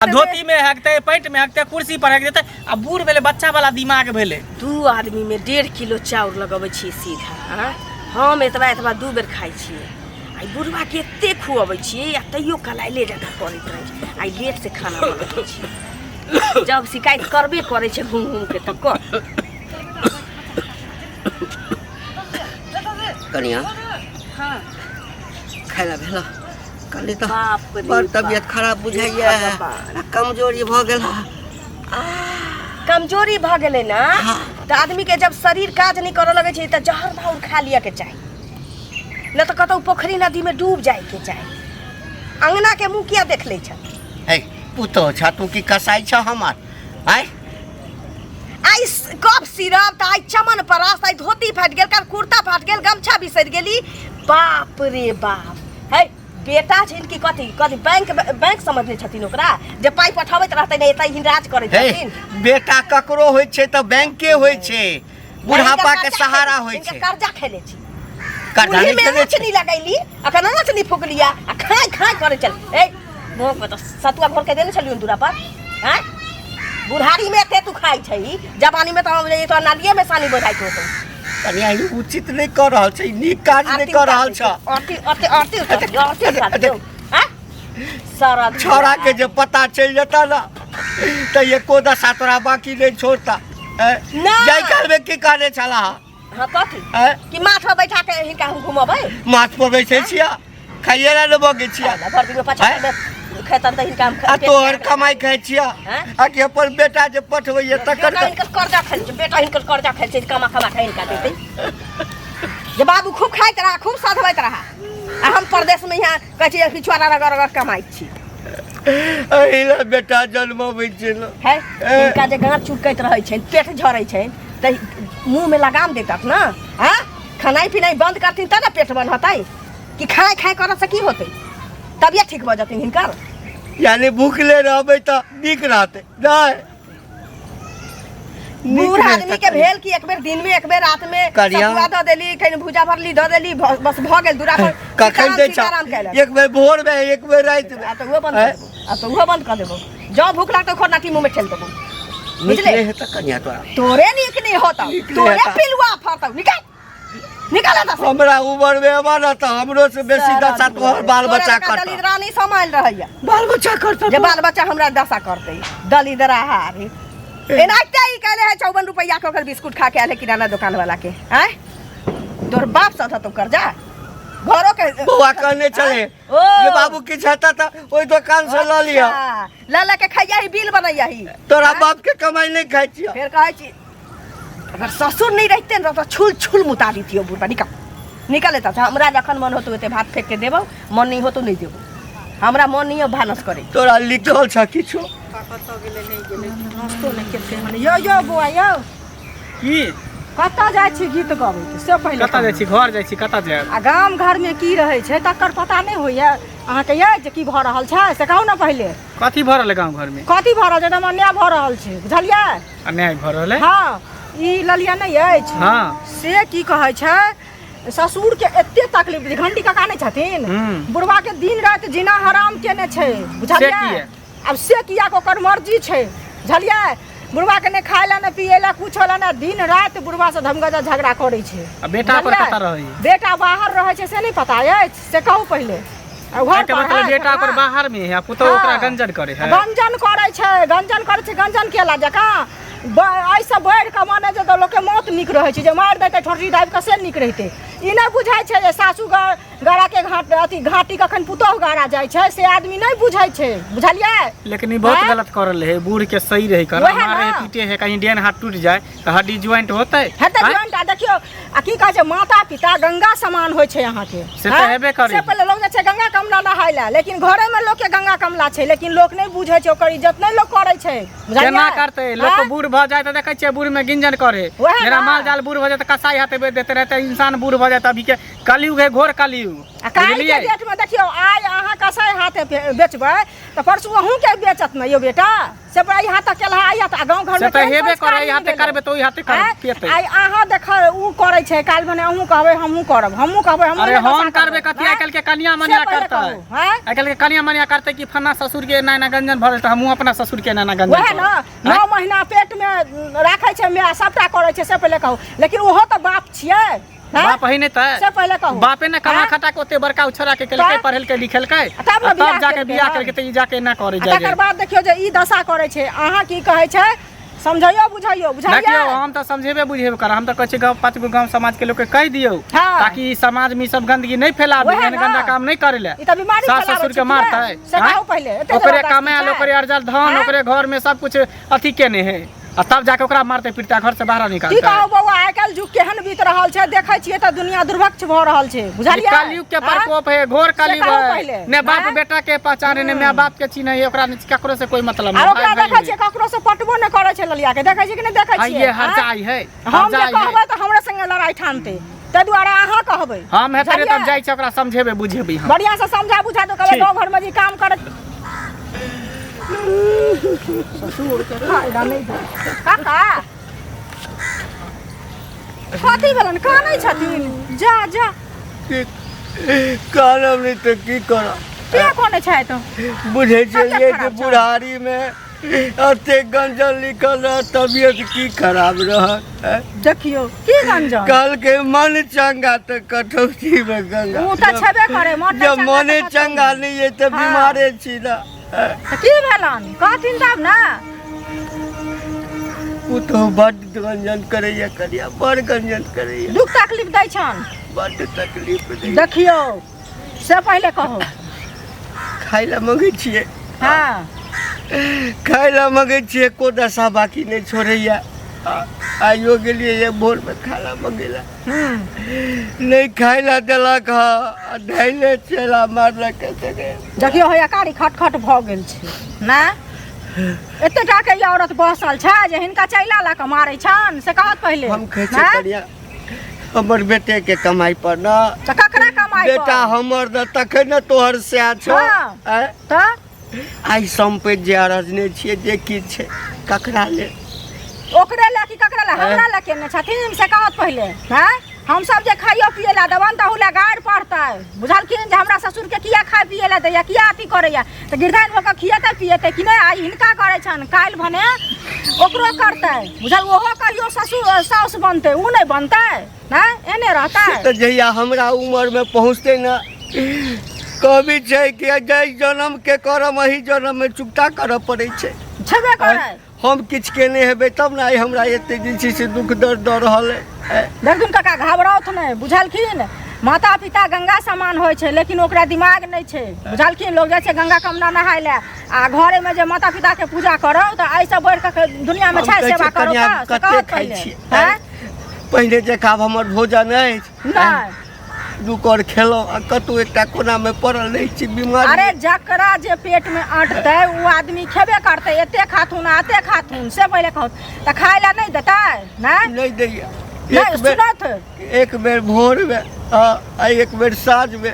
आ धोती में हकते, पैंट में हकते, कुर्सी पर हक देते। आ बूढ़ भेलै, बच्चा वाला दिमाग भेलै। दू आदमी में 1.5 किलो चाउर लगबै छियै सीधा। आँय? हम एतबा एतबा दू बेर खाइ छियै। आ ई बुढ़वा के एते खुअबै छियै आ तैयो कलाइले जकाँ करैत रहै छै। आइ लेट से खाना बनबै छियै। जब शिकायत करबे करै छै घूम घूम के तऽ कर। कनिया, खाय ला भेल? कहली तऽ बाप रे बड़ बाप। तबियत खराब बुझाइया। भगवान। आ कमजोरी भऽ गेल। कमजोरी भऽ गेलै ने तऽ आदमी के जब शरीर काज नहि करऽ लगै छै तऽ जहर माहुर खा लिअ के चाही, नहि तऽ कतौ पोखरि नदी में डूब जाय के चाही। अंगना के मुँह किया देख लै छै? हे पुतोह छ तू की कसाई छ हमर आय? आइ कफ सिरप तऽ आइ चमन परास, आइ धोती फाटि गेल, काल्हि कुर्ता फाटि गेल, गमछा बिसरि गेली। बाप रे बाप! है बेटा छनि कि कथी कथी? बैंक बैंक समझने छथिन ओकरा जे पाइ पठाबैत रहतै ने, एतै हिनराज करैत हे छथिन। बेटा ककरो होइ छै तऽ बैंके होइ छै, बुढ़ापा के हिनकर कर्जा सहारा खेले- होइ हिनकर छै। कर्जा खेले छी। कर्जा चूल्ही नहि में खेले आँच छै। नहीं लगैली, अखन आँच नहीं फूकलिया आ खाय खाय करे चल। ए भोग में तऽ सतुआ घोर के देने छलियौ दूरा पर। हैं बुढ़ारी में एते तू खाइ छै, जवानी में तऽ हम तो नालिये में सानी बोझाइत होतौ। कनिया, ई उचित नहि कऽ रहल छै, ई नीक काज नहि आरती कऽ उतार रहल दै छ। छै। आरती आरती आरती उतार दियौ, आरती उतार दियौ। हैं सारा दिन छौड़ा के जे पता चलि जेता ने तऽ एको दशा तोरा बाकी नहि छोड़ता। नहि। जाय काल में की कहने छला? हाँ, कथी? हैं? कि माथ पर बैठा के हिनका हम घुमबै? माथ पर बैठे छिया, खाइए ला ने बगे छिया। खाइ ला, भरि दिन में 50 हैं? रुपया खेतन तऽ हिनका हम आ तोहर कमाई खाइ छिया हैं? आ कि अपन बेटा जे पठबैया तकर? बेटा हिनकर कर्जा खाइ छै, बेटा हिनकर कर्जा खाइ छै, कमा कमा के हिनका देतै। जे बाबू खूब खाइत रहा, खूब सधबैत रहा आ हम परदेश में यहाँ कहै छियै कि छुआरा रगड़ रगड़ कमाइत छी। एहि ला बेटा जन्मबै छै ने। है हिनका जे गाँठ चुटकैत रहै छनि, पेट झड़ै छनि तऽ मुँहमे लगाम देतक ने। हँ, खेनाइ पिनाइ बन्द करथिन तब ने पेट बन्द होतै। कि खाय खाय करऽ से की होतै? तबियत ठीक भऽ जेथिन हिनकर? यानी भूखले रहबै तऽ नीक रहतै? नहि नीक बूढ़ नहि आदमी के तऽ भेल कि एक बेर दिन में, एक बेर रात में। करिया। सतुआ दऽ देली, कहीं भुजा भरली दऽ देली, बस भऽ गेल। दूरा पर कखन सीताराम दै छ? सीताराम कयलक। एक बेर भोर में, एक बेर राति में। आ तऽ उहो बंद कऽ देबो, आ तऽ उहो बंद कऽ देबो। जँ भूख लागतौ, खोरनाटी मुँह में ठेल देबो। नीक बुझले? नहि हेतै कनिया तोरा। तोरे नीक नहीं होतौ। नीक नहि तोरे हेतौ। पिलुआ फड़तौ। निकाल, निकाल एतऽ से। हमरा उमर में अबा न तऽ हमरो से बेसी दशा तोहर बाल तोरा बच्चा जकाँ करतौ। दलिदरा नहीं सम्हाल रहैया। बाल बच्चा करतौ। जे बाल बच्चा हमरा दशा करतै दलिदरा हारी। एनाहिते ई कहले है, 54 रुपैआ के ओकर बिस्कुट खा के आयल है किराना दुकान वाला के। आँय, तोहर बाप सधतौ कर्जा घरो के? बौआ कहने छलै ओ। जे बाबू किछु हेतै तऽ ओहि दोकान से लऽ लिअ। अच्छा, लऽ लऽ के खैया ही, बिल बनैया ही। तोरा बाप के कमाई नहि खाइ छियौ। फेर कहै छी, अगर ससुर नहीं रहते ने तऽ छुल छुल मुता दितियो। बुढ़बा, निकल, निकल एतऽ से। हमरा जखन मन होतो एते भात फेंक के देबौ, मन नहीं होतो नहीं देबौ। हमरा मन नहीं हो भानस करे। तोरा लिखल छ किछु? कतऽ गेलै, नहि गेलै, नाश्तो नहि केलकै हन। यौ यौ बौआ यौ। की? कतऽ जाइ छी गीत गबैत से पहिले कतऽ जाइ छी? घर जाइ छी, कतऽ जायब? आ गाम घरमे की रहै छै तकर पता नहि होइए अहाँके? यै जे की भऽ रहल छै से कहू ने पहिले। कथी भऽ रहल है गाँव घरमे? कथी भऽ रहल छै? एकदम अन्याय भऽ रहल छै, बुझलियै? अन्याय भऽ रहल है? हँ, ई ललिया नहि अछि? से की कहै छै, ससुर के एते तकलीफ, घंटी काका नहि छथिन? बुढ़वा के दिन राति जीना हराम केने छै, बुझलियै? किया? आब से किया, ओकर मर्जी छै, बुझलियै? बुढ़वा के नहि खाय लए, नहि पियै लए, कुछो लए नहि। दिन राति बुढ़वा से धमगजा झगड़ा करै छै। आ बेटा पर बुझलियै? कतऽ रहै? बेटा बाहर रहै छै से नहि पता अछि? से कहू पहिले। आ घर एहिके पर मतलब है बेटा ओकर छोटका? बाहर में है आ पुतोह ओकरा गंजन करे है। गंजन करै छै, गंजन करै छै। गंजन केला जकाँ एहिसँ बढ़ि कऽ माने जे तऽ लोकके मौत नीक रहै छै, जे मारि देतै ठोठी दाबि कऽ से नीक रहितै। ई नहि बुझै छै जे सासु गड़ाके घाट अथी घाटी कखन पुतोहु गाड़ा जाइ छै से आदमी नहि बुझै छै, बुझलियै? लेकिन ई बहुत गलत कर रहले है। बूढ़ के सही रहे कर वएह मारे ना। पीटे है, कहीं डेन हाथ टूट जाए तऽ हड्डी ज्वाइंट होतै। हेतै आँय? ज्वाइंट। आ देखियौ, आ की कहै छै, माता पिता गंगा समान होइ छै अहाँके। से तऽ आँय? हेबे करै। से पहिले लोक जाइ छै गंगा कमला नहाय लए, लेकिन घरेमे लोकके गंगा कमला छै, लेकिन लोक नहि बुझै छै, ओकर इज्जत नहि लोक करै छै, बुझलियै? केना करतै लोक? आँय? बूढ़ भऽ जाए तऽ देखै छियै बूढ़ में गिंजन करे। वएह जेना ना। माल जाल बूढ़ भऽ जाए तऽ कसाई हाथे बेच देते रहते। इंसान बूढ़ भऽ जाए तऽ अभी के कलयुग है, घोर कलयुग। आ काल्हि के बुझलियै? डेट में देखियौ आइ अहाँ कसाई हाथे बेचबै तऽ परसू अहूँके बेचत ने यौ बेटा से एहि हाथ केलहा आइ हाथ आ गाँव घर से में तऽ केहन हेबे संस्कार करे एहि मिल हाथे गेलै। करबै तऽ ओहि हाथे कर आँय? पेतै आइ अहाँ देख उ करै छै काल्हि भने अहूँ कहबै हमहूँ करब हमहूँ कहबै हमहूँ अरे नहि हम दशा करबै कथी आँय? आइ काल्हि के कनिया से मनिया पहिले करतै कहू, आँय? आइ काल्हि के कनिया मनिया करतै कि फन्ना ससुर के एना एना गंजन भरल तऽ हमहूँ अपना ससुर के एना एना गंजन वएह ने करब। आँय? 9 महीना पेट में राखै छै माय सबटा करै छै से पहिले कहू लेकिन ओहो तऽ बाप छियै आँय? बाप है नहि तऽ से पहिले कहू बापे ने कमा आँय? खटा के ओते बड़का उछड़ा के केलकै तऽ? पढ़ेलकै लिखेलकै आ तब ने आ तब बियाह जाके केलकै बियाह हन। केलकै तऽ ई जाके एना करै आ जाइ तकर बाद देखियौ जे ई दशा करै छै अहाँ की कहै छै समझैयो बुझैयो बुझलियै देखियौ हम तऽ समझेबे बुझेबे करब हम तऽ कहै छियै गाँव पाँच गो गाँव समाज के लोक के कहि दियौ हाँ। ताकि ई समाज में ई सब गंदगी नहि फैलाबे वएह एहन ना। गंदा काम नहि करे ले ई तऽ बीमारी सास फैलाबै ससुर छै के कि नहि? मारतै से आँय? कहू पहिले एते ओकरे जबरदस्ती कमायल छै। ओकरे अर्जल धन आँय? ओकरे घर में सब कुछ अथी केने है आ तब जाके ओकरा मारतै पीटतै घर से बाहर की निकालतै कहू बौआ आइ काल्हि युग केहन बीत रहल छै देखै छियै तऽ दुनिया दुर्भक्ष भऽ रहल छै ई बुझलियै कलयुग के आँय? प्रकोप है घोर कलयुग कहू है पहिले, ने बाप आँय? बेटा के पहचाने ने माय बाप के चिन्है है ओकरा ने ककरो से कोई मतलब आर नहीं ओकरा भाई भाई देखै में। छियै ककरो से पटबो नहि करै छै ललिया के देखै छियै कि नहि देखै आ छियै ये आँय? हरजाई है हम जे हरजाई है कहबै तऽ हमरे संगे लड़ाइ ठानतै ताहि दुआरे अहाँ कहबै हम हेतै तब बुझलियै? जाइ छै ओकरा समझेबै बुझेबै हम बढ़िआँ से समझा बुझा दो कहबै ठीक। गाँव घरमे जे काम करत ससुरके फायदा नहि दे काका कथी भेलनि कानै छथिन जा जा की करब नहि तऽ की करब किया कानै छथि बुझै तबियत छलियै जे खराब छौ। बुढ़ारीमे एतेक गंजन लिखल रहत तबियत की खराब रहत आँय? देखियौ की गंजन कहलकै मन चंगा तऽ कटौतीमे गंगा ओ तऽ छेबे करे मन जब मने चंगा नहि अइ तऽ हाँ। बीमारे छी ने आँय? तऽ की भेलनि कहथिन तब ने पुतहु बड्ड गंजन करैया कनिया बड़ गंजन करैया दुख तकलीफ दै छनि बड्ड तकलीफ दैया देखियौ से पहिले कहू खाय लए मंगै छियै हाँ खाय लए मंगै छियै एको दशा बाकी नहि छोड़ैया आइयो गेलियै ये भोरमे खाना मंगै लए नहि खाय लए देलक हँ आ धैले चेला मारलक देखियौ हैया कारी खट खट भऽ गेल छै ने एते टाके ई औरत बसल छै जे हिनका चैला लऽ कऽ मारै छनि से कहत पहिले हम कहै छियै हैं? कनिया हमर बेटे के कमाई पर ना तऽ ककरा कमाई पर? बेटा हमर न तखन ने तोहर सएह छौ हाँ। आँय? तऽ आइ सम्पति जे अरजने छियै जे किछु छै ककरा लेल ओकरे लए कि ककरा लए हमरा लए केने छथिन से कहत पहिले हैं हमसब जे खाइयो पिए लए देबनि तहू लए गारि पड़तै बुझलखिन जे हमरा ससुरके किया खाय पिए लए दैया किया अथी करैया तऽ गिरधाइन भऽ कऽ खिएतै पिएतै कि नहि आइ हिनका करै छनि काल्हि भने ओकरो करतै बुझल ओहो कहियो ससुर साउस बनतै ओ नहि बनतै नहि एने रहतै तऽ जहिया हमरा उमरमे पहुँचतै ने कहबी छै कि जाहि जनमके करम एहि जनममे चुकता करऽ पड़ै छै छेबे करै हम किछु केने हेबै तब ने आइ हमरा एते जे छै से दुःख दर्द दऽ रहल अइ देखथुन काका घबराउथ नहि बुझलखिन माता पिता गंगा समान होइ छै लेकिन ओकरा दिमाग नहि छै बुझलखिन लोग जाइ छै गंगा कमला नहाय लए आ घरेमे जे माता पिताके पूजा करौ तऽ एहिसँ बढ़ि कऽ दुनियामे हम छै कहै सेवा छियै, करौ कनिया तऽ से कते कहत खाइ पहिले छियै आँय? पहिले जकाँ आब हमर भोजन अछि नहि दू कर खेलहुँ आ कतहु एकटा कोनामे पड़ल रहै छी बीमार अरे जकरा जे पेटमे अटतै ओ आदमी खेबे करतै एते खाथुन आ एते खाथुन से पहिले कहत तऽ खाय लए नहि देतै नहि नहि दैया नहि एक बेर सुनत एक बेर भोरमे आ आ एक बेर साँझमे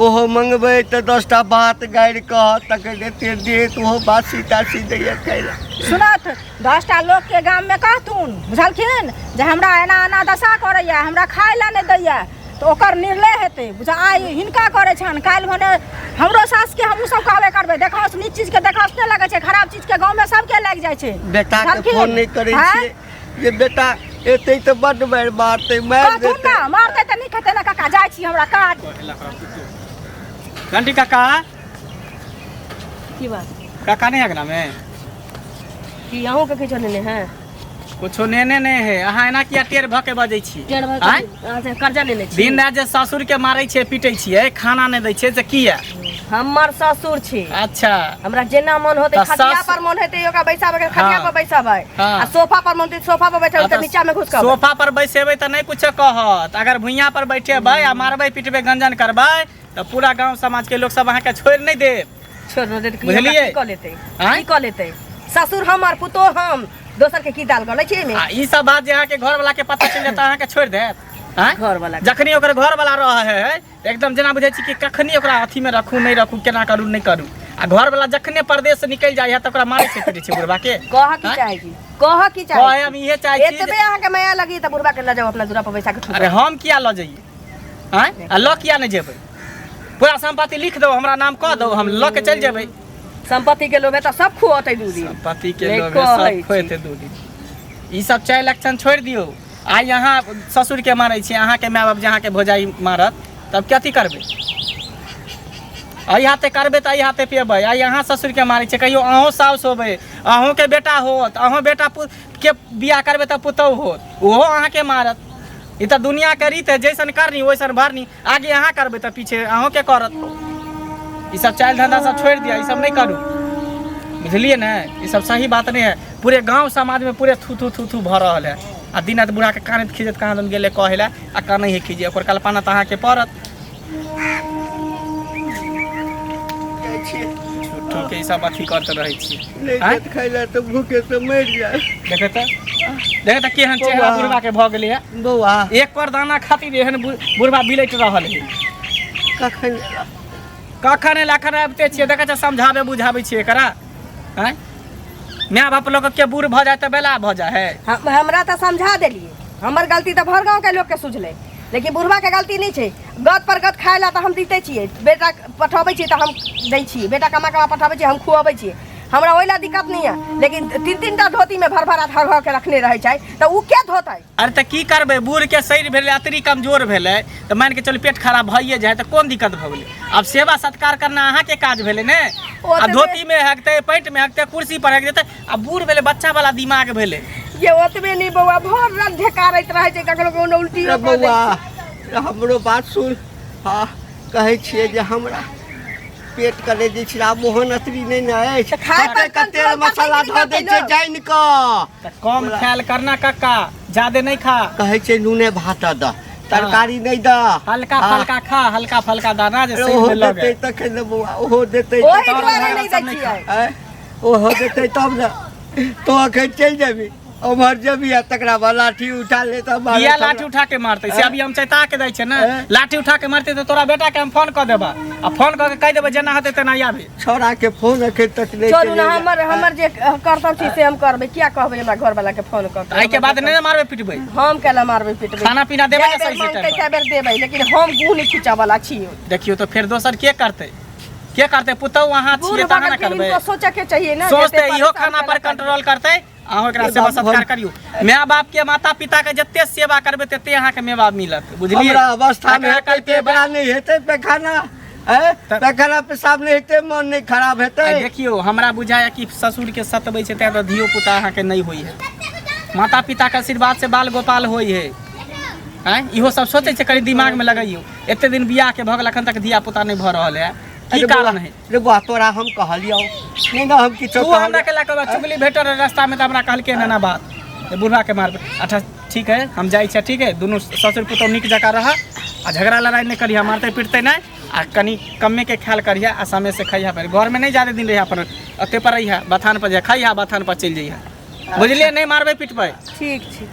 ओहो मंगबै तऽ 10टा बात गारि कहत तखन एते देत ओहो बासी तासी दैया खाय लए सुनत 10टा लोकके गाममे कहथुन बुझलखिन जे हमरा एना एना दशा करैया हमरा खाय लए नहि दैया तऽ ओकर निर्णय हेतै बुझ आइ हिनका करै छनि काल्हि भने हमरो सासके हमहूँ सब कहबे करबै देखौस नीक चीजके देखौस नहि लगै छै खराब चीजके गाँवमे सबके लागि जाइ छै बेटाके बुझलखिन? फोन नहि करै आँय? छियै जे बेटा एतै तऽ बड्ड मारि मारतै मारि कहथुन देतै ने मारतै तऽ नीक हेतै ने काका जाइ छी हमरा काज घंटी काका की बात काका नहीं अगना में की अहूँ के किछो लेने है कुछो नेने नहीं है अहाँ एना किया टेढ़ भऽ के बजै छी टेढ़ भऽ आँय? के अहाँ से कर्जा लेने छी दिन राति जे ससुर के मारै छियै पीटै छियै खाना नहि दै छियै से किया हमर ससुर छी अच्छा हमरा जेना मन होतै तऽ खटिया सास- पर मन हेतै ओकरा बैसाबै के खटिया हाँ। पर बैसाबै हाँ। आ सोफा पर मन हेतै सोफा पर बैसाबै आ तऽ तऽ नीचा में घुस के सोफा पर बैसेबै तऽ नहि कुछो कहत अगर भुइयां पर बैठेबै आ मारबै पिटबै गंजन करबै तऽ पूरा गांव समाज के लोक सब अहाँके छोड़ि नहि देत छोड़ दे की बुझलियै? की कऽ लेतै आँय? की कऽ लेतै ससुर हमर पुतोह हम दोसर के की दाल गलै छै एहिमे आ ई सब बात जे अहाँके घर वाला के पता चलि जायत तऽ अहाँके छोड़ि देत आँय? घरवला के। जखनी ओकर घरवला रहै है तऽ एकदम जेना बुझै छी कि कखनी ओकरा अथीमे रखू नहि रखू केना करू नहि करू आ घरवला जखने परदेश निकलि जाइ है तऽ ओकरा मारै छै पीटै छै बुढ़बा के कह की आँय? चाहै छी कह की चाहै कहे हम इहे चाहै छी जे- एतबे अहाँके माया लगी तऽ बुढ़बा के लऽ जाउ अपना दूरा पर बैसा के ठुकराउ। अरे हम किया लऽ जइयै आँय आ लऽ किया नहि जेबै पूरा संपत्ति लिख दो हमरा नाम कह दो हम लऽ के चलि जेबै संपत्ति के लोभे तऽ सब खुअतै दू दिन संपत्ति के नहि लोभे कहै सब छी। खोएते दू दिन ई सब चारि लक्षण छोड़ि दियौ आइ अहाँ ससुरके मारै छी अहाँके माय बाप जे अहाँके भौजाइ मारत तब कथी करबै एहि हाथे करबै तऽ एहि हाथे पेबै आइ अहाँ ससुरके मारै छियै कहियो अहूँ साउस होबै अहूँके बेटा होत अहूँ बेटा के बियाह करबै तऽ पुतहु होत ओहो अहाँके मारत ई तऽ दुनियाके रीत है जैसन करनी वैसन भरनी आगे अहाँ करबै तऽ पीछे अहूँके करत ई सब चालि धंधा सब छोड़ि दिअ ई सब नहि करू बुझलियै ने ई सब सही बात नहि है पूरे गाँव समाजमे पूरे थू थू थू थू भऽ रहल है आ दिन राति बूढ़ाके कानैत खीजैत कहाँ दन गेलै कहै लए आ कानै है खीजे ओकर कल्पना तऽ अहाँके पड़त जाइ छियै झूठो के ई सब अथी करते रहै छी नहि आँय? देत खाइ लए तऽ भूखे से मरि जाय देखे तऽ देखे तऽ केहन चेहरा बौआ। बुढ़बा के भऽ गेलै है बौआ एक पर दाना खातिर एहन बुढ़बा बिलटि रहल है कखन एला? कखन एला एखन आबिते छियै देखै छै समझाबै बुझाबै छियै एकरा आँय माय बाप लोक के बूढ़ भऽ जाय तऽ बेला भऽ जाइ है हमरा तऽ समझा देलियै हमर गलती तऽ भर गाँवके लोकके सुझलै लेकिन बुढ़बाके गलती नहि छै गत पर गत खाय लए तऽ हम दिते छियै बेटा पठबै छियै तऽ हम दै छियै बेटा कमा कमा पठबै छियै हम खुअबै छियै हमरा ओहि लए दिक्कत नहि यऽ लेकिन तीन तीन टा धोतीमे भर भर हर हर के रखने रहै छै तऽ ओ के धोतै अरे तऽ की करबै बूढ़के शरीर भेलै अतरी कमजोर भेलै तऽ मानि कऽ चलू पेट खराब भइए जाइ तऽ कोन दिक्कत भऽ गेलै आब सेवा सत्कार करना अहाँके काज भेलै ने ओ आ तऽ धोतीमे हगतै पैंटमे हगतै कुर्सी पर हगि जेतै आ बूढ़ भेलै बच्चा वाला दिमाग भेलै ये ओतबे नहि बौआ भर रात ढेकारैत रहै छै कखनो कोनो उल्टी रे बौआ रे हमरो बात सुन हँ कहै छियै जे हमरा पेट करे जे छै आब मोहन अतरी नहि ने अछि तऽ खाय पर कते कते कंट्रोल मसाला करतै धऽ कि दै नहि छै करतै जानि कऽ तऽ कम खायल करना कक्का जादे नहि खा कहै छै नूने भात दऽ तरकारी नहि दऽ हल्का हँ। फल्का खा हल्का फल्का दाना जे अरे शरीर ओहो में लगे देतै तखन ने बौआ ओहो देतै ओहि तब दुआरे ने। नहि दै छियै आँय, ओहो देतै तब ने तो अखन चलि जेबही उम्हर जेबही आ तकरा बाद लाठी उठा ले तऽ मारत किया हमरा। लाठी उठा के मारते से अभी हम चेता के दै छै ने हैं? लाठी उठा के मारते तऽ तोरा बेटा के हम फोन कऽ देबा आ फोन कऽ के कहि देबै जेना हेतै तेना आबे छौड़ा के फोन अखन तक नहि छोड़ू ने केलैए। हमर हमर जे करतब छी से हम करबै किया कहबै हमरा घरवाला के फोन कऽ के एहिके बाद नहि ने मारबै पिटबै हम केला मारबै पिटबै खाना पीना देबै जै ने बेर सही से मांगतै टाइम पर? तै बेर देबै लेकिन हम गुह नहि खींचऽ वाला छी देखियौ तऽ फेर दोसर के करतै के करतै पुतहु अहाँ बूढ़ छियै तऽ अहाँ भऽ ने गेलखिन करबै हिनको सोचऽ के चाहिए ने सोचते जते इहो परेशान खाना पर केलक। कंट्रोल करतै अहाँ एकरा ए सेवा बाप सत्कार हम- करियौ माय बाप के माता पिता के जते सेवा करबै तते अहाँके माय बाप मिलत बुझलियै हमरा अवस्था मे एकरा हेतै कल तऽ एकरा नहि हेतै पैखाना हैं पैखाना पेशाब नहि हेतै मन नहि खराब हेतै आ देखियौ हमरा बुझाया कि ससुर के सतबै छै तैं तऽ धियो पुता अहाँके नहि होइ है माता पिता के आशीर्वाद से बाल गोपाल होइ है आँय इहो सब सोचै छै कनि दिमाग में लगैयौ एते दिन बियाह के भऽ गेल अखन तक धिया पुता नहि भऽ रहल है की अरे बौआ, कारण है रे बौआ तोरा हम कहलियौ नहि ने हम किछो तू हमरा कहलियौ। के लऽ कऽ चुगली भेटल रहे रास्ता में तऽ हमरा कहलकै एना एना बात जे बुढ़वा के मारबै अच्छा ठीक है हम जाइ छियै ठीक है दुनू ससुर पुतहु नीक जकाँ रह आ झगड़ा लड़ाइ नहि करिह मारतै पिटतै नहि आ कनि कम्मे के ख्याल करिह आ समय से खइह पर घरमे नहि जादे दिन रहिह अपन ओते पर रहिह बथान पर जा खइह बथान पर चलि जइह बुझलियै नहि मारबै पिटबै ठीक छै